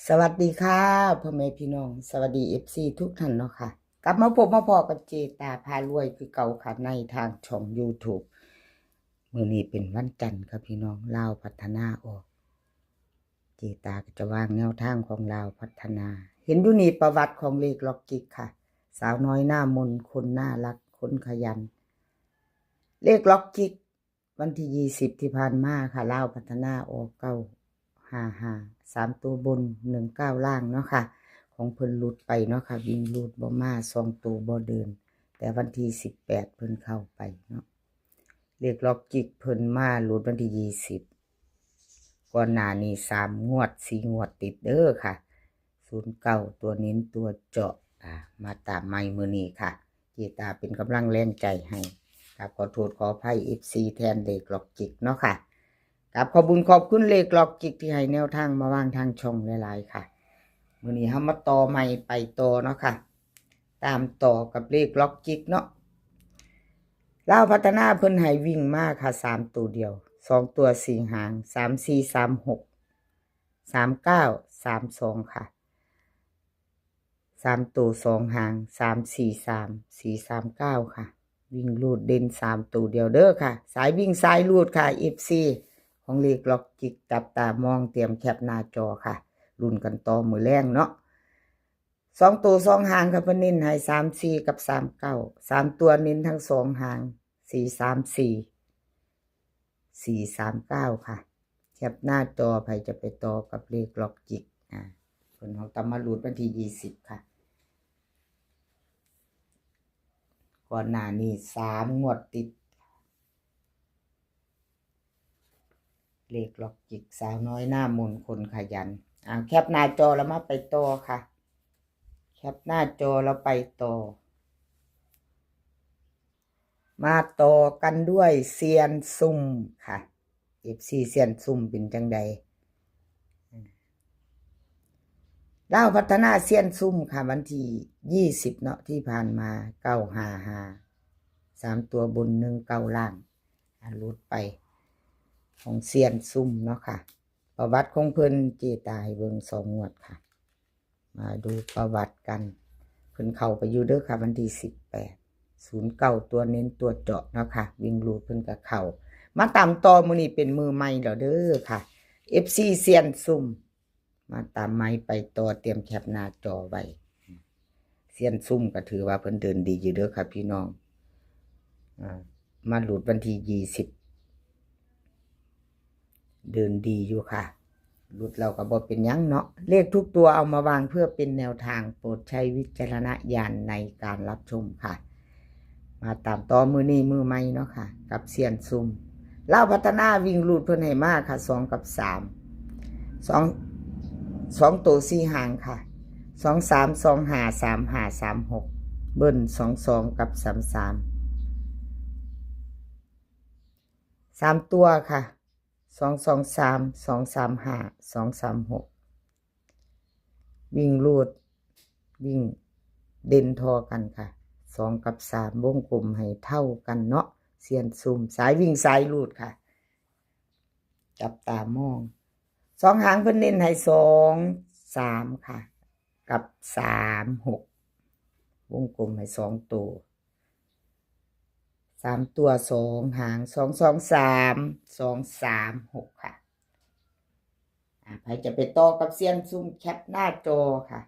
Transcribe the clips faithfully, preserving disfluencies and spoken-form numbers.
สวัสดีค่ะ พ่อแม่พี่น้อง สวัสดี เอฟซี ทุกท่านเนาะค่ะ กลับมาพบมาพ้อกับเจตาพารวยคือเก่าค่ะ ในทางช่อง YouTube มื้อนี้เป็นวันจันทร์ค่ะพี่น้อง ลาวพัฒนาออก เจตาก็จะวางแนวทางของลาวพัฒนา เห็นอยู่นี่ประวัติของเลขล็อกจิกค่ะ สาวน้อยหน้ามน คนน่ารัก คนขยัน เลขล็อกจิก วันที่ยี่สิบที่ผ่านมาค่ะ ลาวพัฒนาออก เก้าห้าห้า สามตัวบน หนึ่งเก้า ล่างเนาะค่ะ ของเพิ่นหลุดไปเนาะค่ะ วิ่งหลุดบ่มา สองตัวบ่เดิน แต่วันที่สิบแปดเพิ่นเข้าไปเนาะ เลขล็อกจิกเพิ่นมาหลุดวันที่ยี่สิบ ก่อนหน้านี้สามงวด สี่งวดติดเด้อค่ะ ศูนย์เก้า ตัวเน้นตัวเจาะ อ่า มาตามใหม่มื้อนี้ค่ะ เจตาเป็นกำลังแรงใจให้ ครับ ขอโทษขออภัย เอฟซี แทนเลขล็อกจิกเนาะค่ะ ครับ ขอบบุญขอบคุณเลขล็อกจิกที่ให้แนวทางมาวางทางช่องหลายๆค่ะ มื้อนี้เฮามาต่อใหม่ไปต่อเนาะค่ะ ตามต่อกับเลขล็อกจิกเนาะ ลาวพัฒนาเพิ่นให้วิ่งมาค่ะ สามตัวเดียว สองตัวสี่หาง สามสี่ สามหก สามเก้า สามสอง ค่ะ สามตัวสองหาง สามสี่สาม สี่สามเก้า ค่ะ วิ่งรูดเด่นสามตัวเดียวเด้อค่ะ สายวิ่งสายรูดค่ะ เอฟซี ของเลขล็อกจิก จับตามอง เตรียมแคปหน้าจอค่ะ ลุ้นกันต่อมื้อแลงเนาะ สองตัวสองหางค่ะ เพิ่นเน้นให้ สามสี่ กับ สามเก้า สามตัวเน้นทั้งสองหาง สี่สามสี่ สี่สามเก้า ค่ะ แคปหน้าจอ ไผจะไปต่อกับเลขล็อกจิก อ่า เพิ่นเอาตำมาหลุดวันที่ยี่สิบค่ะ ก่อนหน้านี้สามงวดติด เลขล็อกจิก สาวน้อยหน้ามน คนขยัน อ่า แคปหน้าจอแล้วมาไปต่อค่ะ แคปหน้าจอแล้วไปต่อ มาต่อกันด้วยเซียนซุ่มค่ะ เอฟซี เซียนซุ่มเป็นจังใด ลาวพัฒนาเซียนซุ่มค่ะ วันที่ยี่สิบเนาะ ที่ผ่านมา เก้าห้าห้า สามตัวบน หนึ่งเก้า ล่าง อ่ะ หลุดไป ของเซียนซุ่มเนาะค่ะ ประวัติของเพิ่นเจตาให้เบิ่งสองงวดค่ะ มาดูประวัติกัน เพิ่นเข้าไปอยู่เด้อค่ะ วันที่สิบแปด ศูนย์เก้า ตัวเน้นตัวเจาะเนาะค่ะ วิ่งรูดเพิ่นก็เข้า มาตามต่อ มื้อนี้เป็นมื้อใหม่แล้วเด้อค่ะ เอฟซี เซียนซุ่ม มาตามใหม่ไปต่อ เตรียมแคปหน้าจอไว้ เซียนซุ่มก็ถือว่าเพิ่นเดินดีอยู่เด้อค่ะพี่น้อง อ่า มาหลุดวันที่ยี่สิบ เดินดีอยู่ค่ะ หลุดเราก็บ่เป็นหยังเนาะ เลขทุกตัวเอามาวางเพื่อเป็นแนวทาง โปรดใช้วิจารณญาณในการรับชมค่ะ มาตามต่อ มื้อนี้มื้อใหม่เนาะค่ะ กับเซียนซุ่ม ลาวพัฒนาวิ่งรูดเพิ่นให้มาค่ะ สอง กับ สาม สอง สองตัวสี่หางค่ะ สองสาม สองห้า สามห้า สามหก เบิ้ล สองสอง กับ สามสาม สามตัวค่ะ สองสองสาม สองสามห้า สองสามหก วิ่งรูด วิ่งเด่นทอกันค่ะ สอง กับ สาม วงกลมให้เท่ากันเนาะ เซียนซุ่ม สายวิ่งสายรูดค่ะ จับตามอง สองหางเพิ่นเน้นให้ สองสาม ค่ะ กับ สามหก วงกลมให้สองตัว สามตัวสองหาง สองสองสาม สองสามหก ค่ะ อ่า ไผจะไปต่อกับเซียนซุ่มแคปหน้าจอค่ะ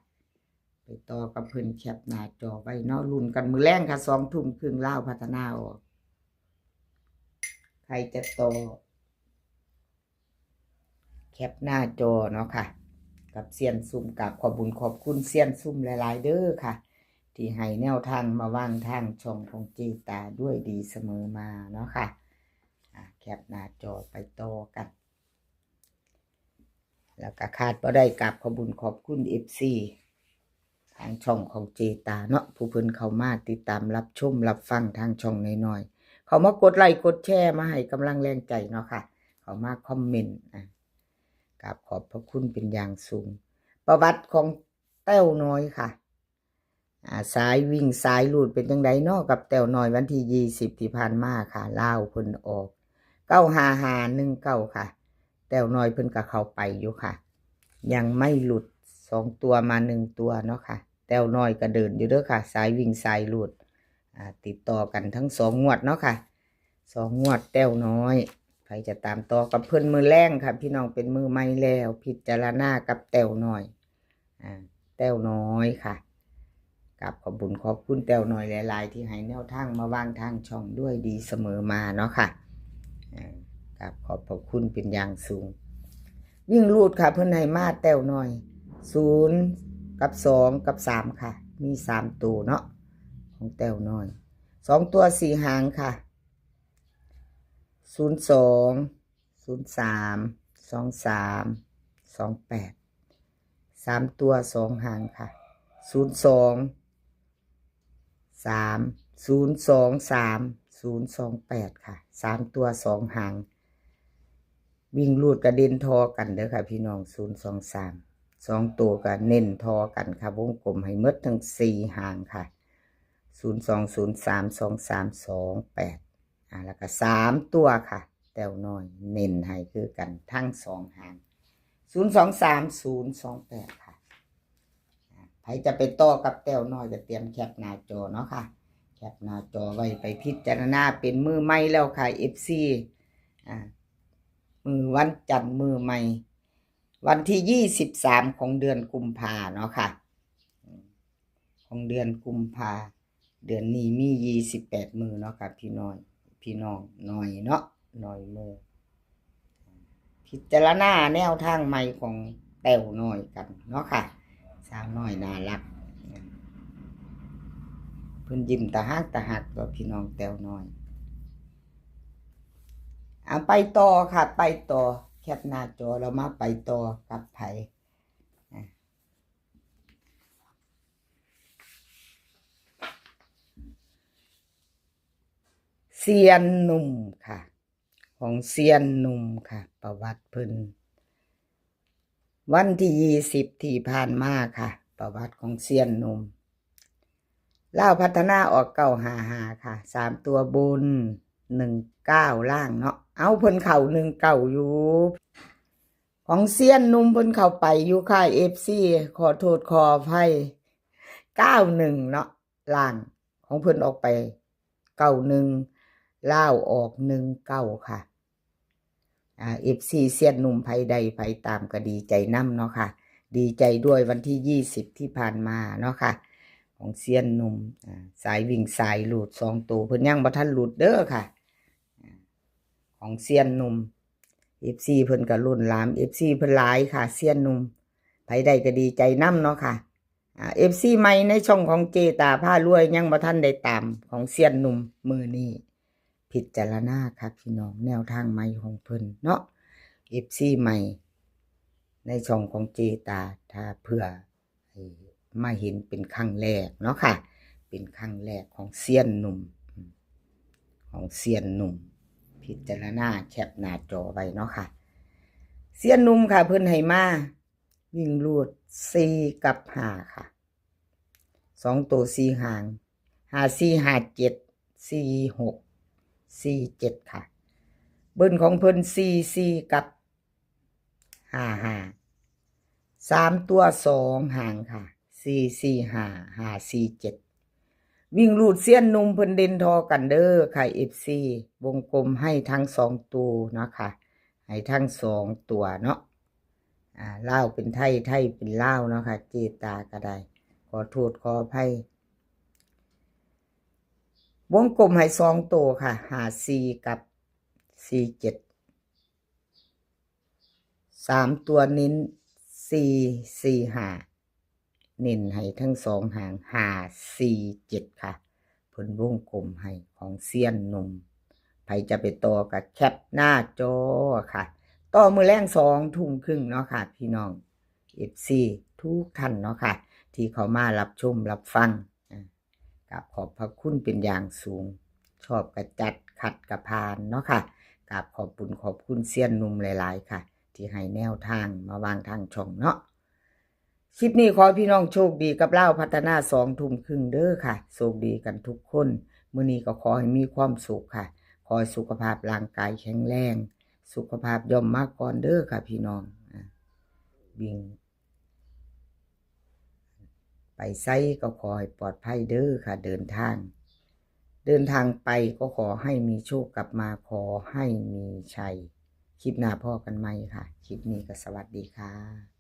ไปต่อกับเพิ่นแคปหน้าจอไว้เนาะ ลุ้นกันมื้อแลงค่ะ สองทุ่มครึ่ง ลาวพัฒนาออก ใครจะต่อ แคปหน้าจอเนาะค่ะ กับเซียนซุ่ม กราบขอบบุญขอบคุณเซียนซุ่มหลายๆเด้อค่ะ ที่ให้แนวทางมาวางทางช่องของเจตาด้วยดีเสมอมาเนาะค่ะ อ่ะ แคปหน้าจอไปต่อกัน แล้วก็ขาดบ่ได้ กราบขอบบุญขอบคุณ เอฟซี ทางช่องของเจตาเนาะ ผู้เพิ่นเข้ามาติดตามรับชมรับฟังทางช่องน้อยๆ เข้ามากดไลค์กดแชร์มาให้กำลังแรงใจเนาะค่ะ เข้ามาคอมเมนต์ อ่ะ กราบขอบพระคุณเป็นอย่างสูง ประวัติของแต้วน้อยค่ะ อ่า สายวิ่งสายรูดเป็นจังใดเนาะ กับแต้วน้อย วันที่ยี่สิบที่ผ่านมาค่ะ ลาวเพิ่นออก เก้าห้าห้า หนึ่งเก้า ค่ะ แต้วน้อยเพิ่นก็เข้าไปอยู่ค่ะ ยังไม่หลุด สองตัวมาหนึ่งตัวเนาะค่ะ แต้วน้อยก็เดินอยู่เด้อค่ะ สายวิ่งสายรูด อ่า ติดต่อกันทั้งสองงวดเนาะค่ะ สองงวดแต้วน้อย ใครจะตามต่อกับเพิ่นมื้อแลงค่ะ พี่น้องเป็นมือใหม่แล้ว พิจารณากับแต้วน้อย อ่า แต้วน้อยค่ะ กับขอบบุญขอบคุณแต้วน้อยหลายๆ ที่ให้แนวทางมาวางทางช่องด้วยดีเสมอมาเนาะค่ะ อ่า กับขอบพระคุณเป็นอย่างสูง วิ่งรูดค่ะ เพิ่นให้มาแต้วน้อย ศูนย์ กับ สอง กับ สาม ค่ะ มีสามตัวเนาะ ของแต้วน้อย สองตัวสี่หางค่ะ ศูนย์สอง ศูนย์สาม สองสาม สองแปด สามตัวสองหางค่ะ ศูนย์สอง สาม ศูนย์สองสาม ศูนย์สองแปด ค่ะ สามตัวสองหาง วิ่งรูดกระเด็นทอกันเด้อค่ะพี่น้อง ศูนย์สองสาม สองตัวก็เน้นทอกันค่ะ วงกลมให้หมดทั้งสี่หางค่ะ ศูนย์สอง ศูนย์สาม สองสาม สองแปด อ่า แล้วก็สามตัวค่ะ แต้วน้อยเน้นให้คือกันทั้งสองหาง ศูนย์สองสาม ศูนย์สองแปด ค่ะ อ่า ใครจะไปต่อกับแต้วน้อยก็เตรียมแคปหน้าจอเนาะค่ะ แคปหน้าจอไว้ไปพิจารณาเป็นมือใหม่แล้วค่ะ เอฟซี อ่า มือวันจันทร์มือใหม่ วันที่ยี่สิบสามของเดือนกุมภาเนาะค่ะ ของเดือนกุมภา เดือนนี้มียี่สิบแปดมื้อเนาะค่ะ พี่น้อย พี่น้องน้อยเนาะ น้อยมื้อ พิจารณาแนวทางใหม่ของแต้วน้อยกันเนาะค่ะ สาวน้อยน่ารัก เพิ่นยิ้มตาฮักตาฮักตัวพี่น้องแต้วน้อย เอาไปต่อค่ะ ไปต่อ แคปหน้าจอเรามาไปต่อกับไผ อ่ะ เซียนหนุ่มค่ะ ของเซียนหนุ่มค่ะ ประวัติเพิ่น วันที่ยี่สิบที่ผ่านมาค่ะ ประวัติของเซียนหนุ่ม ลาวพัฒนาออกเก้าห้าห้าค่ะ สามตัวบน หนึ่งเก้าล่างเนาะ เอาเพิ่นเข้าหนึ่งเก้าอยู่ ของเซียนหนุ่มเพิ่นเข้าไปอยู่ค่ะ เอฟซี ขอโทษขออภัย เก้าหนึ่งเนาะ ล่าง ของเพิ่นออกไป เก้าหนึ่ง ลาวออก หนึ่งเก้าค่ะ อ่า เอฟซี เซียนหนุ่มไผได้ไผตามก็ดีใจนำเนาะค่ะ ดีใจด้วยวันที่ยี่สิบที่ผ่านมาเนาะค่ะ ของเซียนหนุ่ม อ่า สายวิ่งสายรูดสองตัว เพิ่นยังบ่ทันหลุดเด้อค่ะ อ่า ของเซียนหนุ่ม เอฟซี เพิ่นก็ลุ้นหลาม เอฟซี เพิ่นหลายค่ะ เซียนหนุ่ม ไผได้ก็ดีใจนำเนาะค่ะ อ่า เอฟซี ใหม่ในช่องของเจตาพารวยยังบ่ทันได้ตามของเซียนหนุ่มมื้อนี้ พิจารณาค่ะพี่น้อง แนวทางใหม่ของเพิ่นเนาะ เอฟซี ใหม่ในช่องของเจตา ถ้าเผื่อ เอ่อ มาเห็นเป็นครั้งแรกเนาะค่ะ เป็นครั้งแรกของเซียนหนุ่ม ของเซียนหนุ่ม พิจารณาแคปหน้าจอไว้เนาะค่ะ เซียนหนุ่มค่ะ เพิ่นให้มา วิ่งรูดสี่กับห้าค่ะ สองตัวสี่หาง ห้าสี่ ห้าเจ็ด สี่หก สี่เจ็ดค่ะ เบิ้ลของเพิ่นสี่สี่กับห้าห้า สามตัวสองหางค่ะ สี่สี่ห้า ห้าสี่เจ็ด วิ่งรูดเซียนหนุ่มเพิ่นเด่นทอกันเด้อค่ะ เอฟซี วงกลมให้ทั้งสองตัวเนาะค่ะ ให้ทั้งสองตัวเนาะ อ่า ลาวเป็นไทย ไทยเป็นลาวเนาะค่ะ เจตาก็ได้ ขอโทษขออภัย วงกลมให้สองตัวค่ะ ห้าสี่กับสี่เจ็ด สามตัวเน้น สี่สี่ห้า เน้นให้ทั้งสองหาง ห้าสี่เจ็ดค่ะ เพิ่นวงกลมให้ของเซียนหนุ่ม ไผจะไปต่อก็แคปหน้าจอค่ะ ต่อมื้อแลงสองทุ่มครึ่งเนาะค่ะ พี่น้อง เอฟซี ทุกท่านเนาะค่ะ ที่เข้ามารับชมรับฟัง อ่า กราบขอบพระคุณเป็นอย่างสูง ชอบกะจัด ขัดกะผ่านเนาะค่ะ กราบขอบบุญขอบคุณเซียนหนุ่มหลายๆค่ะ ที่ให้แนวทางมาวางทางช่องเนาะ คลิปนี้ขอให้พี่น้องโชคดีกับลาวพัฒนาสองทุ่มครึ่งเด้อค่ะ โชคดีกันทุกคน มื้อนี้ก็ขอให้มีความสุขค่ะ ขอให้สุขภาพร่างกายแข็งแรง สุขภาพย่อมมาก่อนเด้อค่ะพี่น้อง อ่า วิ่ง ไปไสก็ขอให้ปลอดภัยเด้อค่ะ เดินทาง เดินทางไปก็ขอให้มีโชค กลับมาขอให้มีชัย คลิปหน้าพ้อกันใหม่ค่ะ คลิปนี้ก็สวัสดีค่ะ